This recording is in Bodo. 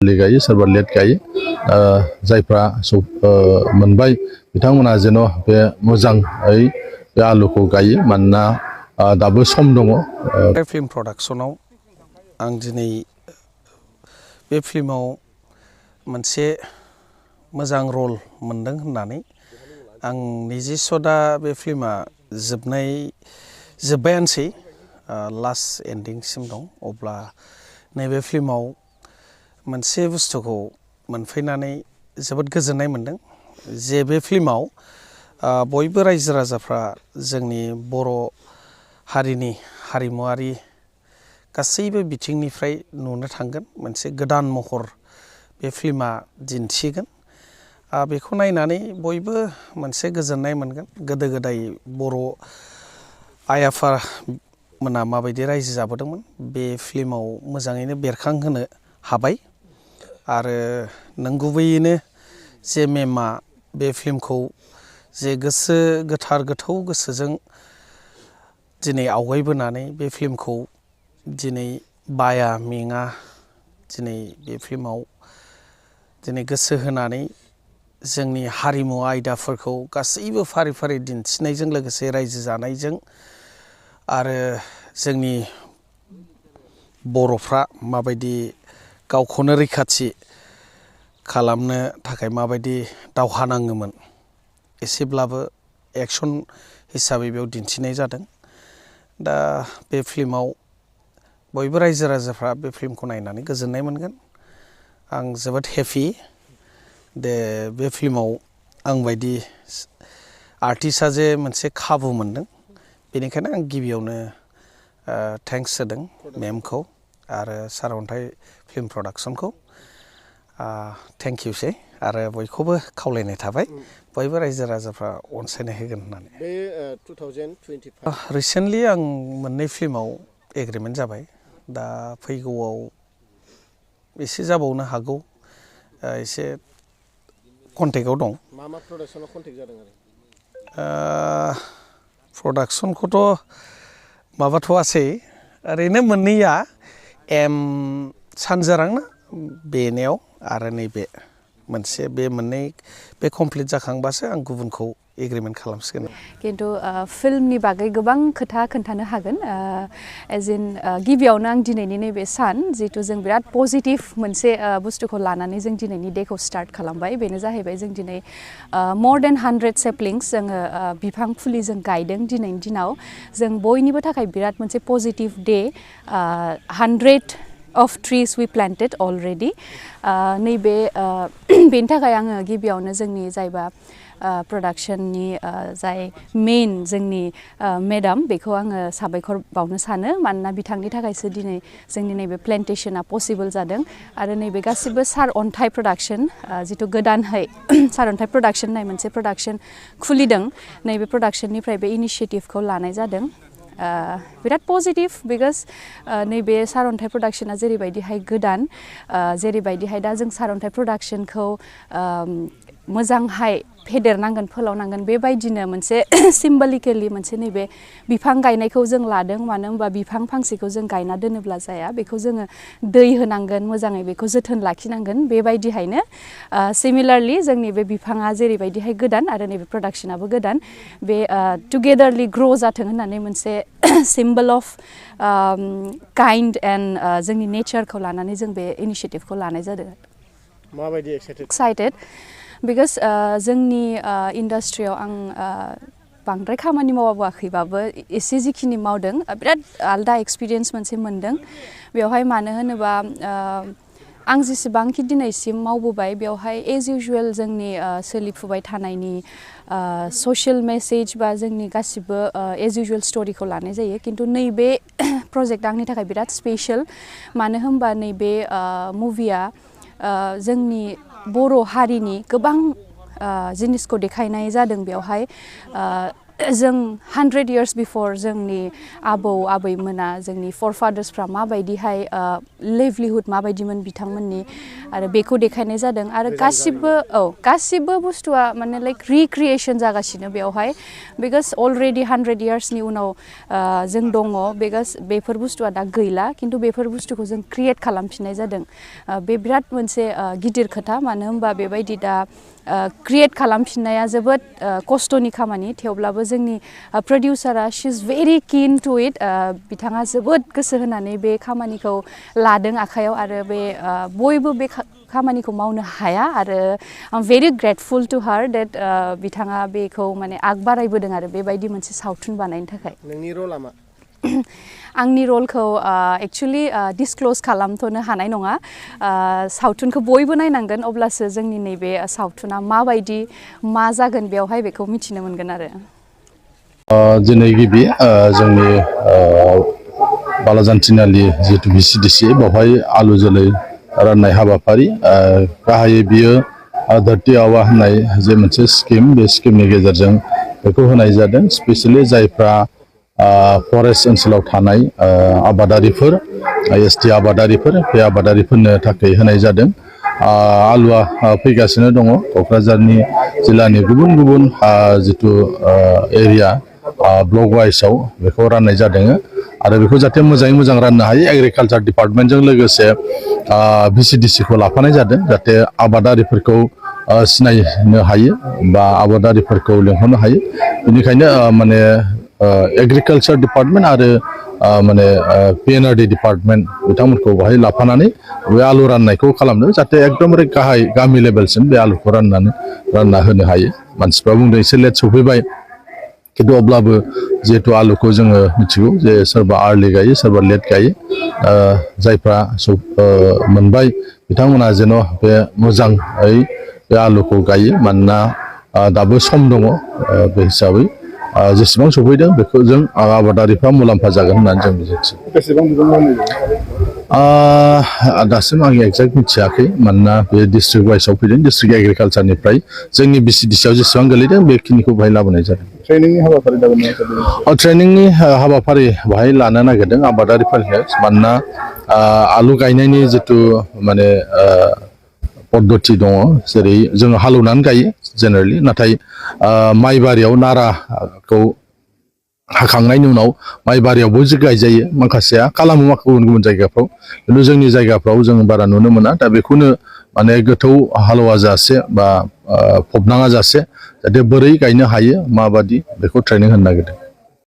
गायो सोरबा लेट गायो जायफ्रा मोनबाय बिथांमोना जेन बे मोजाङै बे आलुखौ गायो मानोना दाबो सम दङ फिल्म प्रडाक्शनाव आं दिनै बे फिल्माव मोनसे मोजां रल मोनदों होननानै आं निजेस्व दा बे फिल्मा जोब्बायानोसै लास्ट एन्डिंसिम दं अब्ला नैबे फिल्माव मोनसे बुस्थुखौ मोनफैनानै जोबोद गोजोननाय मोनदों जे बे फिल्माव बयबो रायजो राजाफ्रा जोंनि बर' हारिनि हारिमुआरि गासैबो बिथिंनिफ्राय नुनो थांगोन मोनसे गोदान महर बे फिल्मा दिन्थिगोन बेखौ नायनानै बयबो मोनसे गोजोननाय मोनगोन गोदो गोदाय बर' आइ आफामोना माबायदि रायजो जाबोदोंमोन बे फिल्माव मोजाङैनो बेरखांहोनो हाबाय आरो नंगुबैयैनो जे मेमआ बे फिल्मखौ जे गोसो गोथार गोथौ गोसोजों दिनै आवगायबोनानै बे फिल्मखौ दिनै बाया मेङा दिनै बे फिल्माव दिनै गोसो होनानै जोंनि हारिमु आयदाफोरखौ गासैबो फारि फारि दिन्थिनायजों लोगोसे रायजो जानायजों आरो जोंनि बर'फ्रा माबायदि गावखौनो रैखाथि खालामनो थाखाय माबायदि दावहा नाङोमोन एसेब्लाबो एक्सन हिसाबै बेयाव दिन्थिनाय जादों दा बे फिल्माव बयबो रायजो राजाफ्रा बे फिल्मखौ नायनानै गोजोननाय मोनगोन आं जोबोद हेपि दे बे फिल्माव आंबायदि आर्टिस्टआ जे मोनसे खाबु मोनदों बेनिखायनो आं गिबियावनो थेंक्स होदों मेमखौ आरो सारअन्थाइ फिल्म प्रडाक्शनखौ थेंक इउसै आरो बयखौबो खावलायनाय थाबाय बयबो रायजो राजाफ्रा अनसायनाय होगोन होननानै बे 2025 रिसेन्टलि आं मोननै फिल्माव एग्रिमेन्ट जाबाय दा फैगौआव एसे जाबावनो हागौ एसे कन्टेक्टआव दं मा प्रडाक्शनाव कन्टेक्ट जादों आरो प्रडाक्शनखौथ' माबाथ'आसै ओरैनो मोननैया सानजारां ना बेनियाव आरो नैबे मोनसे बे मोननै बे कमप्लिट जाखांबासो आं गुबुनखौ एग्रिमेन्ट खालामसिगोन किन्तु फिल्मनि बागै गोबां खोथा खोन्थानो हागोन एज इन गिबियावनो आं दिनैनि नैबे सान जिहेतु जों बिराद पजिटिभ मोनसे बुस्थुखौ लानानै जों दिनैनि डेखौ स्टार्ट खालामबाय बेनो जाहैबाय जों दिनै more than 100 saplings जोङो बिफां फुलि जों गायदों दिनैनि दिनाव जों बयनिबो थाखाय बिराद मोनसे positive day 100 of trees we planted already नैबे बेनि थाखाय आङो गिबियावनो जोंनि जायबा प्रडाक्शननि जाय मेन जोंनि मेडाम बेखौ आङो साबायखर बावनो सानो मानोना बिथांनि थाखायसो दिनै जोंनि नैबे प्लेन्टेशना पसिबल जादों आरो नैबे गासिबो सारअन्थाइ प्रडाक्शन जिथु गोदानहै सारअन्थाइ प्रडाक्शन होननाय मोनसे प्रडाक्शन खुलिदों नैबे प्रडाक्शननिफ्राय बे इनिशिएटिभखौ लानाय जादों बिराद पजिटिभ बिकज नैबे सारअन्थाइ प्रडाक्शना जेरैबायदिहाय गोदान जेरैबायदिहाय दा जों सारअन्थाइ प्रडाक्शनखौ मोजांहाय फेदेरनांगोन फोलावनांगोन बेबायदिनो मोनसे सिम्बलिकेलि मोनसे नैबे बिफां गायनायखौ जों लादों मानो होनबा बिफां फांसेखौ जों गायना दोनोब्ला जाया बेखौ जोङो दै होनांगोन मोजाङै बेखौ जोथोन लाखिनांगोन बेबायदिहायनो सिमिलारलि जोंनि बे बिफाङा जेरैबायदिहाय गोदान आरो नैबे प्रडाक्शनाबो गोदान बे टुगेदारलि ग्र' जाथों होननानै मोनसे सिम्बल अफ काइन्ड एन्ड जोंनि नेचारखौ लानानै जों बे इनिशिएटिभखौ लानाय जादों माबायदि एक्साइटेड बिकज जोंनि इन्डास्ट्रियाव आं बांद्राय खामानि मावाखैबाबो एसे जिखिनि मावदों बिराद आलदा एक्सपिरियेन्स मोनसे मोनदों बेवहाय मानो होनोबा आं जेसेबांखि दिनैसिम मावबोबाय बेवहाय एज इउजुवेल जोंनि सोलिफुबाय थानायनि ससियेल मेसेज बा जोंनि गासिबो एज इउजुवेल स्टोरीखौ लानाय जायो किन्तु नैबे प्रजेक्ट आंनि थाखाय बिराद स्पेशल मानो होनबा नैबे मुभिया जोंनि बर' हारिनि गोबां जिनिसखौ देखायनाय जादों बेवहाय जों 100 years before जोंनि आबौ आबैमोना जोंनि फरफादार्सफ्रा माबायदिहाय लिभलिहुड माबायदिमोन बिथांमोननि आरो बेखौ देखायनाय जादों आरो गासिबो बुस्थुआ माने लाइक रिक्रिएशन जागासिनो बेवहाय बिकज अलरेडि 100 yearsनि उनाव जों दङ बिकज बेफोर बुस्थुआ दा गैला खिन्थु बेफोर बुस्थुखौ जों क्रिएट खालामफिननाय जादों बे बिराद मोनसे गिदिर खोथा मानो होनबा बेबायदि दा क्रिएट खालामफिननाया जोबोद खस्थ'नि खामानि थेवब्लाबो जोंनि प्रडिउसारा शी इज भेरि किन टु इट बिथाङा जोबोद गोसो होनानै बे खामानिखौ लादों आखायाव आरो बे बयबो बे खामानिखौ मावनो हाया आरो I am very grateful to her डेट बिथाङा बेखौ माने आग बारायबोदों आरो बेबायदि मोनसे सावथुन बानायनो थाखाय नोंनि रला मा आंनि रलखौ एक्चुअलि डिसक्लोज खालामथ'नो हानाय नङा सावथुनखौ बयबो नायनांगोन अब्लासो जोंनि नैबे सावथुना माबायदि मा जागोन बेवहाय बेखौ मिथिनो मोनगोन आरो दिनै गिबि जोंनि बालाजान्थिनालि जितु BCDC बेवहाय आलु जोलै राननाय हाबाफारि गाहायै बियो धरती आवा होननाय जे मोनसे स्किम बे स्किमनि गेजेरजों बेखौ होनाय जादों स्पेसियेलि जायफ्रा फरेस्ट ओनसोलाव थानाय आबादारिफोर ST आबादारिफोर बे आबादारिफोरनो थाखाय होनाय जादों आलुआ फैगासिनो दङ क'क्राझारनि जिल्लानि गुबुन गुबुन जितु एरिया ब्लक वाइसआव बेखौ राननाय जादों आरो बेखौ जाहाथे मोजाङै मोजां राननो हायो एग्रिकालचार डिपार्टमेन्टजों लोगोसे BCDC खौ लाफानाय जादों जाहाथे आबादारिफोरखौ सिनायनो हायो बा आबादारिफोरखौ लेंहरनो हायो बेनिखायनो माने एग्रिकालचार डिपार्टमेन्ट आरो माने PNRD डिपार्टमेन्ट बिथांमोनखौ बाहाय लाफानानै बे आलु राननायखौ खालामदों जाहाथे एकदमबारे गाहाय गामि लेभेलसिम बे आलुखौ रानना होनो हायो मानसिफ्रा बुंदों एसे लेट सफैबाय खिन्थु अब्लाबो जिहेतु आलुखौ जोङो मिथिगौ जे सोरबा आर्लि गायो सोरबा लेट गायो जायफ्रा मोनबाय बिथांमोना जेन' बे मोजाङै बे आलुखौ गायो मानोना दाबो सम दङ बे हिसाबै जेसेबां सफैदों बेखौ जों आबादारिफ्रा मुलाम्फा जागोन होननानै जों मिजिंथियो बेसेबां दासिम आं एक्जेक्ट मिथियाखै मानोना बे डिस्ट्रिक्ट वाइसआव फैदों डिस्ट्रिक्ट एग्रिकालचारनिफ्राय जोंनि BCDC आव जेसेबां गोलैदों बेखिनिखौ बाहाय लाबोनाय जादों ट्रेनिंनि हाबाफारि ट्रेनिंनि हाबाफारि बाहाय लानो नागिरदों आबादारिफोरनो मानोना आलु गायनायनि जितु माने पद्धति दङ जेरै जोङो हालेवनानै गायो जेनेरेलि नाथाय माइ बारियाव नाराखौ हाखांनायनि उनाव माइ बारियावबो जे गायजायो माखासेया खालामो गुबुन गुबुन जायगाफ्राव खिन्थु जोंनि जायगाफ्राव जों बारा नुनो मोना दा बेखौनो माने गोथौ हालेवा जासे बा फबनाङा जासे जाहाथे बोरै गायनो हायो माबादि बेखौ ट्रेनिं होनो नागिरदों